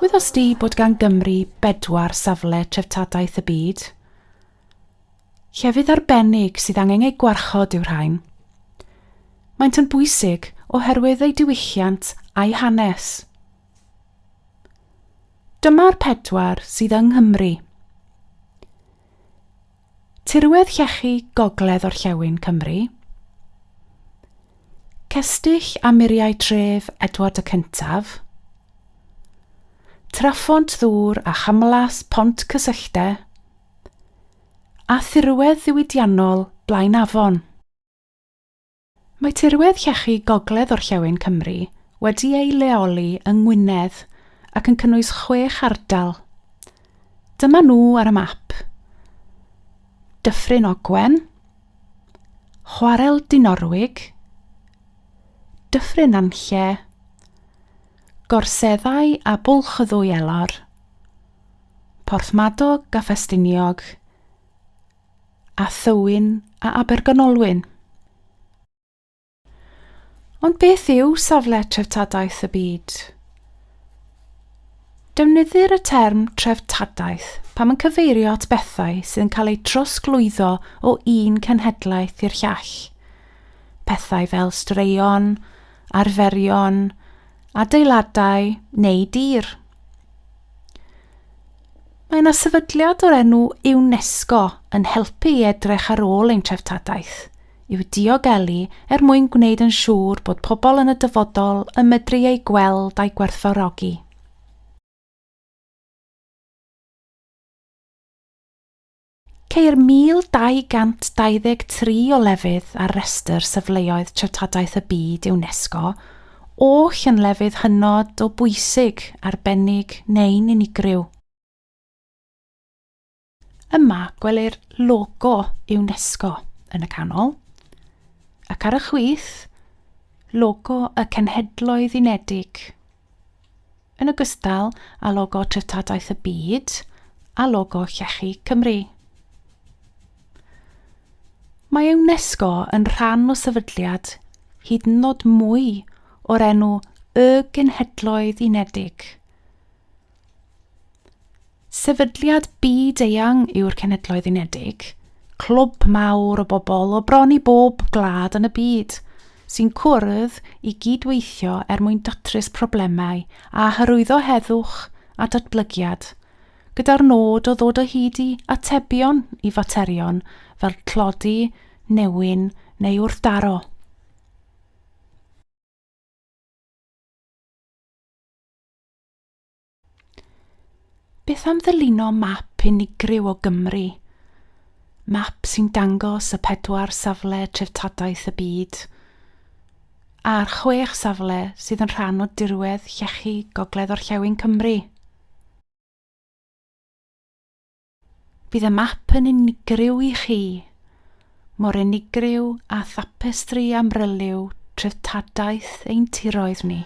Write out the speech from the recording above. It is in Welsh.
Gwyddost di bod gan Gymru bedwar safle treftadaeth y byd? Llefydd arbennig sydd angen eu gwarchod yw'r rhain. Maent yn bwysig oherwydd eu diwylliant a'u hanes. Dyma'r pedwar sydd yng Nghymru. Tirwedd llechi gogledd-orllewin Cymru. Cestyll a muriau tref Edward y Cyntaf. Traphont ddŵr a chamlas Pont Cysyllte. A thirwedd ddiwydiannol Blaenafon. Mae tirwedd llechi gogledd-orllewin Cymru wedi ei leoli yng Ngwynedd ac yn cynnwys chwech ardal. Dyma nhw ar y map. Dyffryn Ogwen, Chwarel Dinorwig, Dyffryn Nantlle, Gorseddau a Bwlch y Ddwy Elor, Porthmadog a Ffestiniog, a Thywyn a Abergynolwyn. Ond beth yw safle treftadaeth y byd? Defnyddir y term treftadaeth pan yn cyfeirio at bethau sydd yn cael eu trosglwyddo o un cenhedlaeth i'r llall. Pethau fel straeon, arferion, adeiladau neu dir. Mae yna sefydliad o'r enw UNESCO yn helpu i edrych ar ôl ein treftadaeth, i'w diogelu er mwyn gwneud yn siŵr bod pobl yn y dyfodol yn medru ei gweld a'i gwerthfawrogi. Ceir 1,223 o lefydd ar restr safleoedd treftadaeth y byd UNESCO, oll yn lefydd hynod o bwysig, arbennig neu'n unigryw. Yma gwelir logo UNESCO yn y canol, ac ar y chwith, logo y Cenhedloedd Unedig. Yn ogystal â logo Treftadaeth y Byd a logo Llechi Cymru. Mae UNESCO yn rhan o sefydliad hyd yn oed mwy o'r enw Y Genhedloedd Unedig. Sefydliad byd-eang yw'r Cenhedloedd Unedig, clwb mawr o bobl o bron i bob gwlad yn y byd, sy'n cwrdd i gyd-weithio er mwyn datrys problemau a hyrwyddo heddwch a datblygiad, gyda'r nod o ddod o hyd i atebion i faterion fel tlodi, newyn neu wrthdaro. Beth am ddylunio map unigryw o Gymru? Map sy'n dangos y pedwar safle treftadaeth y byd, a'r chwech safle sydd yn rhan o dirwedd llechi Gogledd-orllewin Cymru. Bydd y map yn unigryw i chi, mor unigryw â thapestri amryliw treftadaeth ein tiroedd ni.